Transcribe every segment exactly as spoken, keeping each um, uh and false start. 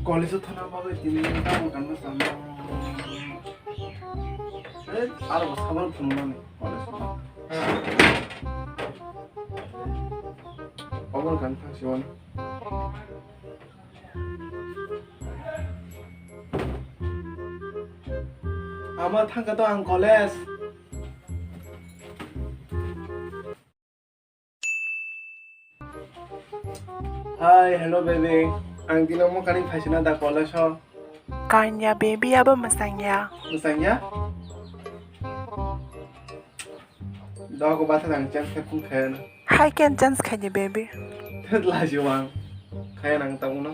College-o thangna bagwi tini tabuk kanma chama. Eh, aro bo sabang phunukmani college-o. Obo kan thangsiwani. Ama thangkha to ang college. Hi, hello baby. Ang dino mo kani phaisina da college ho. Kanya baby abo masangya. Masangya? Dogo batha nang chance khe phone khayana. Hai ken chance khaidi baby. Lajiwang. Khaya nang tamo no.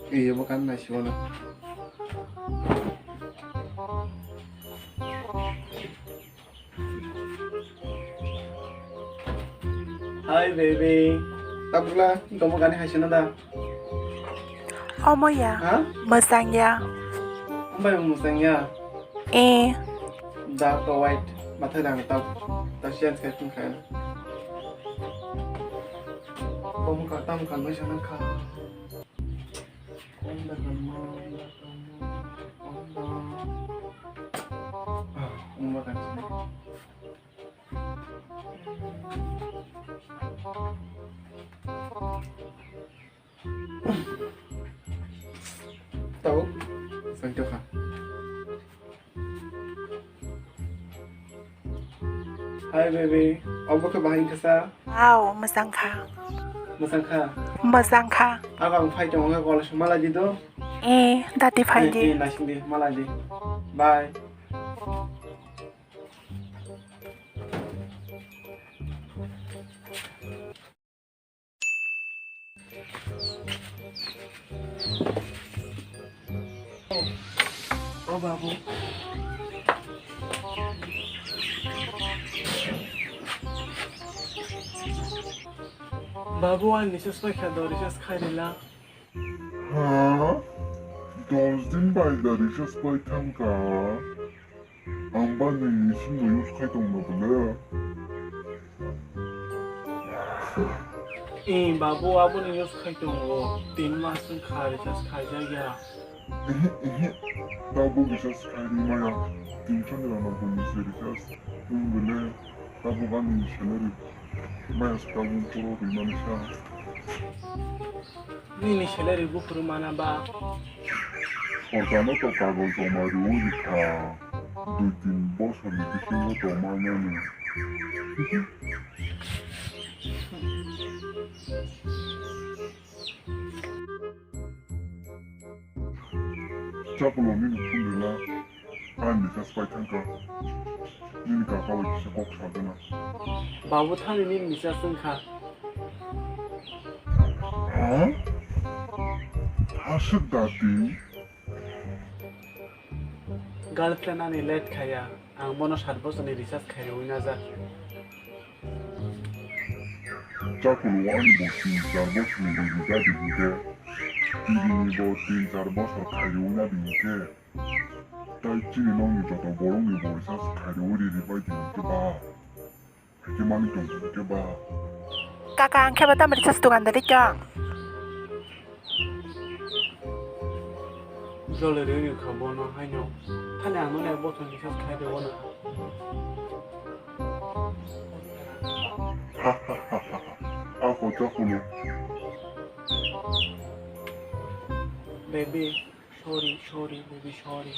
Iya, bukan nasi mana. Hi baby. Tabukla, kamu gani haisana da? Omo ya. Ha? Masang ya. Ambai masang ya. Eh. Da to white. Mathai dang tau. Ta sian skai pun kaya. Kamu kata makan mai sana ka. Om da kan ma, om da kan ma, om da. Ah, om da kan sini. Tau, sangkha. Hi baby, obo khe bahai khe sa? Wow, masang kha. Masang kha? Masang kha. Abo ang phai tongo, college malai di do. Eh, dati phai di. Eh, eh, naising di, malai di. Bye. O babu. Babu, ani recharge paikha do, recharge khairila. Ha? Dos din bai da recharge pai thangkha. Ang ba nini sim no use khai tong na bole. Eh, babu, abo ni use khai tongo. Tin mas wng kha recharge khaijak ya. Ehe, ehe. Tabuk recharge khai ri maya. Tin chan rana bo ni se recharge. Wng bole. Tabuk ani salary. Maya tabuk puro ri mani sa. Nini salary buphuru mana ba? Sorkarno to kagoj joma rwi rikha, dui tin bosorni bisingo to manani. Chakulo nini phone rwla. Ani recharge pai thangkha. Nini kaka bai kisa kok sagana. Babu thani nini recharge wngkha. Ha? Aswk da twi? Girlfriend ani late khaya. Ang bono sat bosorni recharge khairwi najak. Chakulo ani bo tin char bosorni riri jadi hinkhe. Tini bo tin char bosor khairwi nadi hinkhe. Tai chini nokni joto borokni bo recharge khairwi riri bai di hwnkhe ba. Haikhe manwi tong hwnkhe ba. Kaka, ang khe bo tamo recharge dukandari chong. Jole riri kha bono haino. Thani ang nokni bothon recharge khai de bono. Ako chokolo. Baby. Sorry, sorry, baby, sorry.